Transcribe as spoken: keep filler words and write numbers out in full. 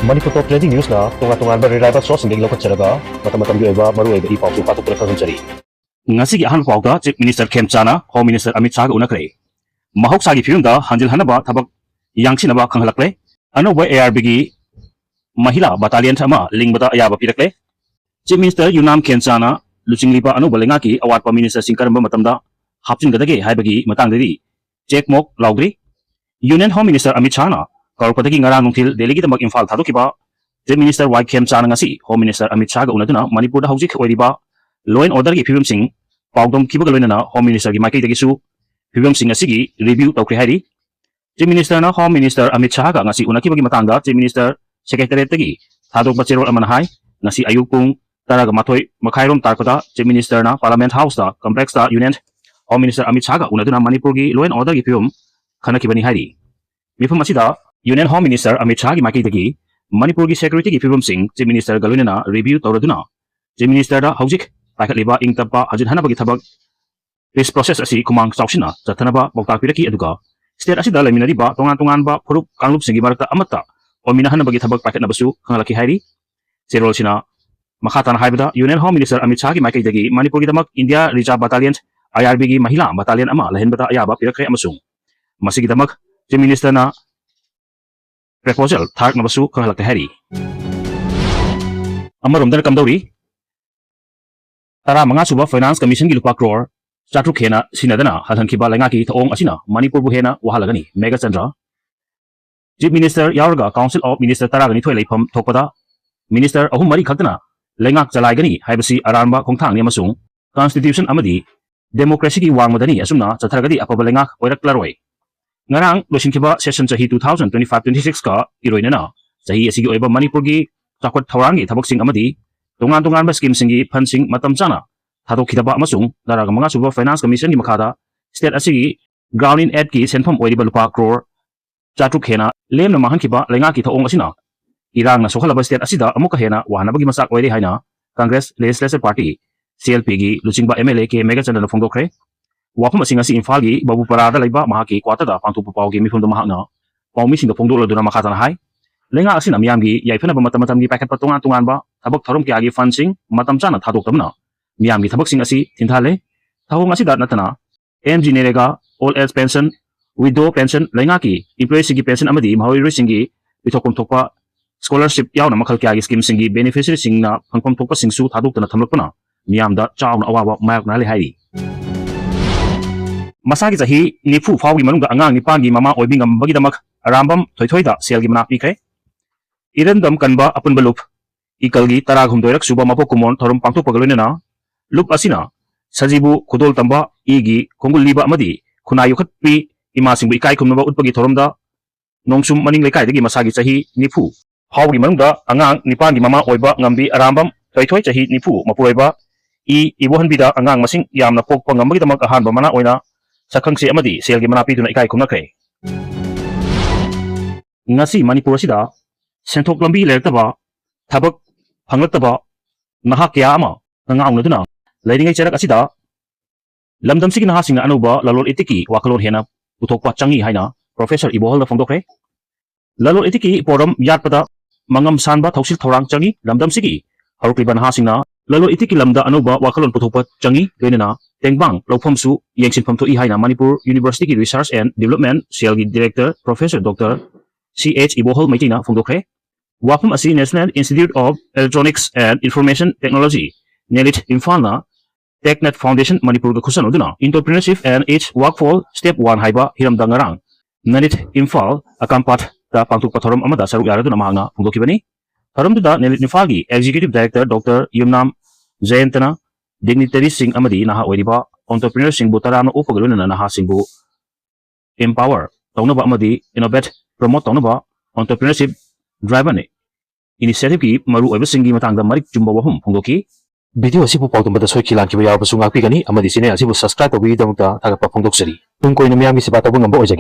ꯃꯅꯤꯄꯨꯔ ꯇꯣꯞ trending ꯅ꯭ꯌꯨꯁꯅ ꯇꯣꯉꯥꯟ ꯇꯣꯉꯥꯟꯕ reliable ꯁꯣꯔꯁꯁꯤꯡꯗꯒꯤ ꯂꯧꯈꯠꯆꯔꯒ ꯃꯇꯝ ꯃꯇꯝꯒꯤ ꯑꯣꯏꯕ ꯃꯔꯨꯑꯣꯏꯕ ꯏ ꯄꯥꯎꯁꯨ ꯄꯥꯊꯣꯛꯇꯨꯅ ꯈꯪꯍꯟꯖꯔꯤ꯫ ꯉꯁꯤꯒꯤ ꯑꯍꯥꯟꯕ ꯄꯥꯎꯗ ꯆꯤꯐ ꯃꯤꯅꯤꯁꯇꯔ ꯈꯦꯝꯆꯥꯅ ꯍꯣꯝ ꯃꯤꯅꯤꯁꯇꯔ ꯑꯃꯤꯠ ꯁꯥꯍꯒ ꯎꯅꯈ꯭ꯔꯦ꯫ ꯃꯍꯧꯁꯥꯒꯤ ꯐꯤꯕꯝꯗ ꯍꯟꯖꯤꯜꯍꯟꯅꯕ ꯊꯕꯛ ꯌꯥꯡꯁꯤꯟꯅꯕ ꯈꯪꯍꯜꯂꯛꯂꯦ꯫ ꯑꯅꯧꯕ ꯑꯦ ꯑꯥꯔ ꯕꯤꯒꯤ ꯃꯍꯤꯂꯥ ꯕꯇꯥꯂꯤꯌꯟ ꯑꯃ ꯂꯤꯡꯕꯗ ꯑꯌꯥꯕ ꯄꯤꯔꯛꯂꯦ꯫ ꯆꯤꯐ ꯃꯤꯅꯤꯁꯇꯔ ꯌꯨꯅꯥꯝ ꯈꯦꯟꯆꯥꯅ ꯂꯨꯆꯤꯡꯂꯤꯕ ꯑꯅꯧꯕ ꯂꯩꯉꯥꯛꯀꯤ ꯑꯋꯥꯠꯄ ꯃꯤꯅꯤꯁꯇꯔꯁꯤꯡ ꯀꯔꯝꯕ ꯃꯇꯝꯗ ꯍꯥꯞꯆꯤꯟꯒꯗꯒꯦ ꯍꯥꯏꯕꯒꯤ ꯃꯇꯥꯡꯗꯗꯤ ꯆꯦꯛꯃꯣꯛ ꯂꯥꯎꯗ꯭ꯔꯤ꯫ ꯌꯨꯅꯤꯌꯟ ꯍꯣꯝ ꯃꯤꯅꯤꯁꯇꯔ ꯑꯃꯤꯠ ꯁꯥꯍꯅ ꯀꯧꯔꯛꯄꯗꯒꯤ ꯉꯔꯥꯡ ꯅꯨꯡꯊꯤꯜ ꯗꯦꯜꯂꯤꯒꯤꯗꯃꯛ ꯏꯝꯐꯥꯜ ꯊꯥꯗꯣꯛꯈꯤꯕ ꯆꯤꯐ ꯃꯤꯅꯤꯁꯇꯔ ꯋꯥꯏ ꯈꯦꯝꯆꯥꯅ ꯉꯁꯤ ꯍꯣꯝ ꯃꯤꯅꯤꯁꯇꯔ ꯑꯃꯤꯠ ꯁꯥꯍꯒ ꯎꯅꯗꯨꯅ ꯃꯅꯤꯄꯨꯔꯗ ꯍꯧꯖꯤꯛ ꯑꯣꯏꯔꯤꯕ ꯂꯣ ꯑꯦꯟ ꯑꯣꯔꯗꯔꯒꯤ ꯐꯤꯕꯝꯁꯤꯡ ꯄꯥꯎꯗꯝꯈꯤꯕꯒ ꯂꯣꯏꯅꯅ ꯍꯣꯝ ꯃꯤꯅꯤꯁꯇꯔꯒꯤ ꯃꯥꯏꯀꯩꯗꯒꯤꯁꯨ ꯐꯤꯕꯝꯁꯤꯡ ꯑꯁꯤꯒꯤ ꯔꯤꯚꯤꯌꯨ ꯇꯧꯈ꯭ꯔꯦ ꯍꯥꯏꯔꯤ꯫ ꯆꯤꯐ ꯃꯤꯅꯤꯁꯇꯔꯅ ꯍꯣꯝ ꯃꯤꯅꯤꯁꯇꯔ ꯑꯃꯤꯠ ꯁꯥꯍꯒ ꯉꯁꯤ ꯎꯅꯈꯤꯕꯒꯤ ꯃꯇꯥꯡꯗ ꯆꯤꯐ ꯃꯤꯅꯤꯁꯇꯔ ꯁꯦꯀ꯭ꯔꯦꯇꯦꯔꯤꯌꯦꯠꯇꯒꯤ ꯊꯥꯗꯣꯛꯄ ꯆꯦꯔꯣꯜ ꯑꯃꯅ ꯍꯥꯏ, ꯉꯁꯤ ꯑꯌꯨꯛ ꯄꯨꯡ ꯇꯔꯥꯒ ꯃꯥꯊꯣꯏ ꯃꯈꯥꯏꯔꯣꯝ ꯇꯥꯔꯛꯄꯗ ꯆꯤꯐ ꯃꯤꯅꯤꯁꯇꯔꯅ ꯄꯥꯔꯂꯥꯃꯦꯟꯠ ꯍꯥꯎꯁꯇ ꯀꯝꯄ꯭ꯂꯦꯛꯁꯇ ꯌꯨꯅꯤꯌꯟ ꯍꯣꯝ ꯃꯤꯅꯤꯁꯇꯔ ꯑꯃꯤꯠ ꯁꯥꯍꯒ ꯎꯅꯗꯨꯅ ꯃꯅꯤꯄꯨꯔꯒꯤ ꯂꯣ ꯑꯦꯟ ꯑꯣꯔꯗꯔꯒꯤ ꯐꯤꯕꯝ ꯈꯟꯅꯈꯤꯕꯅꯤ ꯍꯥꯏꯔꯤ꯫ ꯃꯤꯐꯝ ꯑꯁꯤꯗ ꯌꯨꯅꯤꯌꯟ ꯍꯣꯝ ꯃꯤꯅꯤꯁꯇꯔ ꯑꯃꯤꯠ ꯁꯥꯍꯒꯤ ꯃꯥꯏꯀꯩꯗꯒꯤ ꯃꯅꯤꯄꯨꯔꯒꯤ ꯁꯦꯀ꯭ꯌꯨꯔꯤꯇꯤꯒꯤ ꯐꯤꯕꯝꯁꯤꯡ ꯆꯤꯐ ꯃꯤꯅꯤꯁꯇꯔꯒ ꯂꯣꯏꯅꯅ ꯔꯤꯚꯤꯌꯨ ꯇꯧꯔꯗꯨꯅ ꯆꯤꯐ ꯃꯤꯅꯤꯁꯇꯔꯗ ꯍꯧꯖꯤꯛ ꯄꯥꯏꯈꯠꯂꯤꯕ ꯏꯪ ꯇꯞꯄ ꯍꯟꯖꯤꯟꯍꯟꯅꯕꯒꯤ ꯊꯕꯛ ꯄꯤꯁ ꯄ꯭ꯔꯣꯁꯦꯁ ꯑꯁꯤ ꯈꯨꯃꯥꯡ ꯆꯥꯎꯁꯤꯟꯅ ꯆꯠꯊꯅꯕ ꯄꯥꯎꯇꯥꯛ ꯄꯤꯔꯛꯈꯤ꯫ ꯑꯗꯨꯒ ꯁ꯭ꯇꯦꯠ ꯑꯁꯤꯗ ꯂꯩꯃꯤꯟꯅꯔꯤꯕ ꯇꯣꯉꯥꯟ ꯇꯣꯉꯥꯟꯕ ꯐꯨꯔꯨꯞ ꯀꯥꯡꯂꯨꯞꯁꯤꯡꯒꯤ ꯃꯔꯛꯇ ꯑꯃꯠꯇ ꯑꯣꯏꯃꯤꯟꯅꯍꯟꯅꯕꯒꯤ ꯊꯕꯛ ꯄꯥꯏꯈꯠꯅꯕꯁꯨ ꯈꯪꯍꯜꯂꯛꯈꯤ ꯍꯥꯏꯔꯤ꯫ ꯆꯦꯔꯣꯜꯁꯤꯅ ꯃꯈꯥ ꯇꯥꯅ ꯍꯥꯏꯕꯗ, ꯌꯨꯅꯤꯌꯟ ꯍꯣꯝ ꯃꯤꯅꯤꯁꯇꯔ ꯑꯃꯤꯠ ꯁꯥꯍꯒꯤ ꯃꯥꯏꯀꯩꯗꯒꯤ ꯃꯅꯤꯄꯨꯔꯒꯤꯗꯃꯛ ꯏꯟꯗꯤꯌꯥ ꯔꯤꯖꯥꯔꯚ ꯕꯇꯥꯂꯤꯌꯟ, ꯑꯥꯏ ꯑꯥꯔ ꯕꯤꯒꯤ ꯃꯍꯤꯂꯥ ꯕꯇꯥꯂꯤꯌꯟ ꯑꯃ ꯂꯩꯍꯟꯕꯗ ꯑꯌꯥꯕ ꯄꯤꯔꯛꯈ꯭ꯔꯦ ꯑꯃꯁꯨꯡ ꯃꯁꯤꯒꯤꯗꯃꯛ ꯆꯤꯐ ꯃꯤꯅꯤꯁꯇꯔꯅ ꯄ꯭ꯔꯄꯣꯖꯦꯜ ꯊꯥꯔꯛꯅꯕꯁꯨ ꯈꯪꯍꯜꯂꯛꯂꯦ ꯍꯥꯏꯔꯤ꯫ ꯑꯃꯔꯣꯝꯗꯅ ꯀꯝꯗꯧꯔꯤ? ꯇꯔꯥꯃꯉꯥ ꯁꯨꯕ ꯐꯥꯏꯅꯥꯟꯁ ꯀꯃꯤꯁꯟꯒꯤ ꯂꯨꯄꯥ ꯀ꯭ꯔꯣꯔ ꯆꯥꯇ꯭ꯔꯨꯛ ꯍꯦꯟꯅ ꯁꯤꯟꯅꯗꯅ ꯍꯜꯍꯟꯈꯤꯕ ꯂꯩꯉꯥꯛꯀꯤ ꯊꯧꯑꯣꯡ ꯑꯁꯤꯅ ꯃꯅꯤꯄꯨꯔꯕꯨ ꯍꯦꯟꯅ ꯋꯥꯍꯜꯂꯒꯅꯤ꯫ ꯃꯦꯘꯆꯟꯗ꯭ꯔ꯫ ꯆꯤꯐ ꯃꯤꯅꯤꯁꯇꯔ ꯌꯥꯎꯔꯒ ꯀꯥꯎꯟꯁꯤꯜ ꯑꯣꯐ ꯃꯤꯅꯤꯁꯇꯔ ꯇꯔꯥꯒ ꯅꯤꯊꯣꯏ ꯂꯩꯐꯝ ꯊꯣꯛꯄꯗ ꯃꯤꯅꯤꯁꯇꯔ ꯑꯍꯨꯝ ꯃꯔꯤ ꯈꯛꯇꯅ ꯂꯩꯉꯥꯛ ꯆꯂꯥꯏꯒꯅꯤ ꯍꯥꯏꯕꯁꯤ ꯑꯔꯥꯟꯕ ꯈꯣꯡꯊꯥꯡꯅꯤ ꯑꯃꯁꯨꯡ ꯀꯟꯁꯇꯤꯇ꯭ꯌꯨꯁꯟ ꯑꯃꯗꯤ ꯗꯦꯃꯣꯀ꯭ꯔꯦꯁꯤꯒꯤ ꯋꯥꯡꯃꯗꯅꯤ꯫ ꯑꯁꯨꯝꯅ ꯆꯠꯊꯔꯒꯗꯤ ꯑꯐꯕ ꯂꯩꯉꯥꯛ ꯑꯣꯏꯔꯛꯂꯔꯣꯏ꯫ ꯉꯔꯥꯡ ꯂꯣꯏꯁꯤꯟꯈꯤꯕ ꯁꯦꯁꯟ ꯆꯍꯤ two thousand twenty five twenty six ꯀ ꯏꯔꯣꯏꯅꯅ ꯆꯍꯤ ꯑꯁꯤꯒꯤ ꯑꯣꯏꯕ ꯃꯅꯤꯄꯨꯔꯒꯤ ꯆꯥꯎꯈꯠ ꯊꯧꯔꯥꯡꯒꯤ ꯊꯕꯛꯁꯤꯡ ꯑꯃꯗꯤ ꯇꯣꯉꯥꯟ ꯇꯣꯉꯥꯟꯕ ꯁ꯭ꯀꯤꯝꯁꯤꯡꯒꯤ ꯐꯟꯁꯤꯡ ꯃꯇꯝ ꯆꯥꯅ ꯊꯥꯗꯣꯛꯈꯤꯗꯕ ꯑꯃꯁꯨꯡ ꯇꯔꯥꯒ ꯃꯉꯥ ꯁꯨꯕ ꯐꯥꯏꯅꯥꯟꯁ ꯀꯃꯤꯁꯟꯒꯤ ꯃꯈꯥꯗ ꯁ꯭ꯇꯦꯠ ꯑꯁꯤꯒꯤ ꯒ꯭ꯔꯥꯎꯟ ꯏꯟ ꯑꯦꯗꯀꯤ ꯁꯦꯟꯐꯝ ꯑꯣꯏꯔꯤꯕ ꯂꯨꯄꯥ ꯀ꯭ꯔꯣꯔ ꯆꯥꯇ꯭ꯔꯨꯛ ꯍꯦꯟꯅ ꯂꯦꯝꯅ ꯃꯥꯡꯍꯟꯈꯤꯕ ꯂꯩꯉꯥꯛꯀꯤ ꯊꯧꯑꯣꯡ ꯑꯁꯤꯅ ꯏꯔꯥꯡꯅ ꯁꯣꯛꯍꯜꯂꯕ ꯁ꯭ꯇꯦꯠ ꯑꯁꯤꯗ ꯑꯃꯨꯛꯀ ꯍꯦꯟꯅ ꯋꯥꯍꯟꯅꯕꯒꯤ ꯃꯆꯥꯛ ꯑꯣꯏꯔꯦ ꯍꯥꯏꯅ ꯀꯪꯒ꯭ꯔꯦꯁ ꯂꯦꯖꯤꯁꯂꯦꯆꯔ ꯄꯥꯔꯇꯤ, ꯁꯤ ꯑꯦꯜ ꯄꯤꯒꯤ ꯂꯨꯆꯤꯡꯕ ꯑꯦꯝ ꯑꯦꯜ ꯑꯦ ꯀꯦ ꯃꯦꯘꯆꯟꯗ꯭ꯔꯅ ꯐꯣꯡꯗꯣꯛꯈ꯭ꯔꯦ꯫ ꯋꯥꯐꯝ ꯑꯁꯤ ꯉꯁꯤ ꯏꯝꯐꯥꯜꯒꯤ ꯕꯥꯕꯨꯄꯥꯔꯥꯗ ꯂꯩꯕ ꯃꯍꯥꯛꯀꯤ ꯀ꯭ꯋꯥꯇꯔꯗ ꯄꯥꯡꯊꯣꯛꯄ ꯄꯥꯎꯒꯤ ꯃꯤꯐꯝꯗ ꯃꯍꯥꯛꯅ ꯄꯥꯎꯃꯤꯁꯤꯡꯗ ꯐꯣꯡꯗꯣꯛꯂꯗꯨꯅ ꯃꯈꯥ ꯇꯥꯅ ꯍꯥꯏ, ꯂꯩꯉꯥꯛ ꯑꯁꯤꯅ ꯃꯤꯌꯥꯝꯒꯤ ꯌꯥꯏꯐꯅꯕ ꯃꯇꯝ ꯃꯇꯝꯒꯤ ꯄꯥꯏꯈꯠꯄ ꯇꯣꯉꯥꯟ ꯇꯣꯉꯥꯟꯕ ꯊꯕꯛ ꯊꯧꯔꯝ ꯀꯌꯥꯒꯤ fundꯁꯤꯡ ꯃꯇꯝ ꯆꯥꯅ ꯊꯥꯗꯣꯛꯇꯕꯅ ꯃꯤꯌꯥꯝꯒꯤ ꯊꯕꯛꯁꯤꯡ ꯑꯁꯤ ꯊꯤꯟꯊꯍꯜꯂꯦ꯫ ꯊꯧꯑꯣꯡ ꯑꯁꯤꯗ ꯅꯠꯇꯅ M G NREGA, old age pension, widow pension, ꯂꯩꯉꯥꯛꯀꯤ employeeꯁꯤꯡꯒꯤ pension ꯑꯃꯗꯤ ꯃꯍꯩꯔꯣꯏꯁꯤꯡꯒꯤ ꯄꯤꯊꯣꯛꯐꯝ ꯊꯣꯛꯄ scholarship ꯌꯥꯎꯅ ꯃꯈꯜ ꯀꯌꯥꯒꯤ schemeꯁꯤꯡꯒꯤ beneficiaryꯁꯤꯡꯅ ꯐꯪꯐꯝ ꯊꯣꯛꯄꯁꯤꯡꯁꯨ ꯊꯥꯗꯣꯛꯇꯅ ꯊꯝꯂꯛꯄꯅ ꯃꯤꯌꯥꯝꯗ ꯆꯥꯎꯅ ꯑꯋꯥꯕ ꯃꯥꯌꯣꯛꯅꯍꯜꯂꯤ ꯍꯥꯏꯔꯤ꯫ ꯃꯁꯥꯒꯤ ꯆꯍꯤ ꯅꯤꯐꯨ ꯐꯥꯎꯕꯒꯤ ꯃꯅꯨꯡꯗ ꯑꯉꯥꯡ ꯅꯤꯄꯥꯟꯒꯤ ꯃꯃꯥ ꯑꯣꯏꯕꯤ ꯉꯝꯕꯒꯤꯗꯃꯛ ꯑꯔꯥꯝꯕꯝ ꯊꯣꯏꯊꯣꯏꯗ ꯁꯦꯜꯒꯤ ꯃꯅꯥ ꯄꯤꯈ꯭ꯔꯦ꯫ ꯏꯔꯝꯗꯝ ꯀꯟꯕ ꯑꯄꯨꯟꯕ ꯂꯨꯞ ꯏꯀꯜꯒꯤ ꯇꯔꯥꯍꯨꯝꯗꯣꯏꯔꯛ ꯁꯨꯕ ꯃꯄꯣꯛ ꯀꯨꯝꯑꯣꯟ ꯊꯧꯔꯝ ꯄꯥꯡꯊꯣꯛꯄꯒ ꯂꯣꯏꯅꯅ ꯂꯨꯞ ꯑꯁꯤꯅ ꯁꯖꯤꯕꯨ ꯈꯨꯗꯣꯜ ꯇꯝꯕ ꯏꯒꯤ ꯈꯣꯡꯒꯨꯜ ꯂꯤꯕ ꯑꯃꯗꯤ ꯈꯨꯟꯅꯥꯏ ꯌꯣꯛꯈꯠꯄꯤ ꯏꯃꯥꯁꯤꯡꯕꯨ ꯏꯀꯥꯏ ꯈꯨꯝꯅꯕ ꯎꯠꯄꯒꯤ ꯊꯧꯔꯝꯗ ꯅꯣꯡꯁꯨꯝ ꯃꯅꯤꯡ ꯂꯩꯀꯥꯏꯗꯒꯤ ꯃꯁꯥꯒꯤ ꯆꯍꯤ ꯅꯤꯐꯨ ꯐꯥꯎꯕꯒꯤ ꯃꯅꯨꯡꯗ ꯑꯉꯥꯡ ꯅꯤꯄꯥꯟꯒꯤ ꯃꯃꯥ ꯑꯣꯏꯕ ꯉꯝꯕꯤ ꯑꯔꯥꯝꯕꯝ ꯊꯣꯏꯊꯣꯏ ꯆꯍꯤ ꯅꯤꯐꯨ ꯃꯄꯨꯔꯣꯏꯕ ꯏ ꯏꯕꯣꯍꯟꯕꯤꯗ ꯑꯉꯥꯡ ꯃꯁꯤꯡ ꯌꯥꯝꯅ ꯄꯣꯛꯄ ꯉꯝꯕꯒꯤꯗꯃꯛ ꯑꯍꯥꯟꯕ ꯃꯅꯥ ꯑꯣꯏꯅ ꯁꯛꯈꯪꯆꯦ ꯑꯃꯗꯤ ꯁꯦꯜꯒꯤ ꯃꯅꯥ ꯄꯤꯗꯨꯅ ꯏꯀꯥꯏ ꯈꯨꯝꯅꯈ꯭ꯔꯦ꯫ ꯉꯁꯤ ꯃꯅꯤꯄꯨꯔ ꯑꯁꯤꯗ ꯁꯦꯟꯊꯣꯛ ꯂꯝꯕꯤ ꯂꯩꯔꯛꯇꯕ, ꯊꯕꯛ ꯐꯪꯂꯛꯇꯕ ꯅꯍꯥ ꯀꯌꯥ ꯑꯃ ꯉꯥꯡꯅꯗꯨꯅ ꯂꯩꯔꯤꯉꯩ ꯆꯩꯔꯛ ꯑꯁꯤꯗ ꯂꯝꯗꯝꯁꯤꯒꯤ ꯅꯍꯥꯁꯤꯡꯅ ꯑꯅꯧꯕ ꯂꯂꯣꯟ ꯏꯇꯤꯛꯀꯤ ꯋꯥꯈꯜꯂꯣꯟ ꯍꯦꯟꯅ ꯄꯨꯊꯣꯛꯄ ꯆꯪꯏ ꯍꯥꯏꯅ ꯄ꯭ꯔꯣꯐꯦꯁꯔ ꯏꯕꯣꯍꯜꯅ ꯐꯣꯡꯗꯣꯛꯈ꯭ꯔꯦ꯫ ꯂꯂꯣꯟ ꯏꯇꯤꯛꯀꯤ ꯄꯣꯔꯝ ꯌꯥꯠꯄꯗ ꯃꯉꯝ ꯁꯥꯟꯕ ꯊꯧꯁꯤꯜ ꯊꯧꯔꯥꯡ ꯆꯪꯏ꯫ ꯂꯝꯗꯝꯁꯤꯒꯤ ꯍꯧꯔꯛꯂꯤꯕ ꯅꯍꯥꯁꯤꯡꯅ ꯂꯂꯣꯟ ꯏꯇꯤꯛꯀꯤ ꯂꯝꯗ ꯑꯅꯧꯕ ꯋꯥꯈꯜꯂꯣꯟ ꯄꯨꯊꯣꯛꯄ ꯆꯪꯏ, ꯂꯣꯏꯅꯅ ꯇꯦꯡꯕꯥꯡ ꯂꯧꯐꯝꯁꯨ ꯌꯦꯡꯁꯤꯟꯐꯝ ꯊꯣꯛꯏ ꯍꯥꯏꯅ Manipur Universityꯒꯤ Research and Development Cellꯒꯤ Director Professor Doctor C H ꯏꯕꯣꯍꯜ ꯃꯩꯇꯩꯅ ꯐꯣꯡꯗꯣꯛꯈ꯭ꯔꯦ꯫ ꯋꯥꯐꯝ ꯑꯁꯤ National Institute of Electronics and Information Technology, NELIT ꯏꯝꯐꯥꯜꯅ TechNet Foundation ꯃꯅꯤꯄꯨꯔꯒ ꯈꯨꯠꯁꯝꯅꯗꯨꯅ Entrepreneurship and Its Workforce Step One ꯍꯥꯏꯕ ꯍꯤꯔꯝꯗ ꯉꯔꯥꯡ NELIT ꯏꯝꯐꯥꯜ ꯑꯀꯥꯝꯄꯥꯠꯇ ꯄꯥꯡꯊꯣꯛꯄ ꯊꯧꯔꯝ ꯑꯃꯗ ꯁꯔꯨꯛ ꯌꯥꯔꯗꯨꯅ ꯃꯍꯥꯛꯅ ꯐꯣꯡꯗꯣꯛꯈꯤꯕꯅꯤ꯫ ꯊꯧꯔꯝꯗꯨꯗ NELIT ꯏꯝꯐꯥꯜꯒꯤ Executive Director Doctor ꯌꯨꯝꯅꯥꯝ ꯖꯌꯟꯇꯅ dignitaryꯁꯤꯡ ꯑꯃꯗꯤ ꯅꯍꯥ ꯑꯣꯏꯔꯤꯕ entrepreneurꯁꯤꯡꯕꯨ ꯇꯔꯥꯝꯅ ꯑꯣꯛꯄꯒ ꯂꯣꯏꯅꯅ ꯅꯍꯥꯁꯤꯡꯕꯨ empower ꯇꯧꯅꯕ ꯑꯃꯗꯤ innovate, promote ꯇꯧꯅꯕ entrepreneurship driven initiativeꯀꯤ ꯃꯔꯨꯑꯣꯏꯕꯁꯤꯡꯒꯤ ꯃꯇꯥꯡꯗ ꯃꯔꯤꯛ ꯆꯨꯝꯕ ꯋꯥꯐꯝ ꯐꯣꯡꯗꯣꯛꯈꯤ꯫ Video ꯑꯁꯤꯕꯨ ꯄꯥꯎꯗꯝꯕꯗ ꯁꯣꯏꯈꯤ ꯂꯥꯟꯈꯤꯕ ꯌꯥꯎꯔꯕꯁꯨ ꯉꯥꯛꯄꯤꯒꯅꯤ ꯑꯃꯗꯤ channel ꯑꯁꯤꯕꯨ subscribe ꯇꯧꯕꯤꯕꯒꯤꯗꯃꯛꯇ ꯊꯥꯒꯠꯄ ꯐꯣꯡꯗꯣꯛꯆꯔꯤ꯫ ꯇꯨꯡ ꯀꯣꯏꯅ ꯃꯤꯌꯥꯝꯒꯤ ꯁꯦꯕꯥ ꯇꯧꯕ ꯉꯝꯕ ꯑꯣꯏꯖꯒꯦ꯫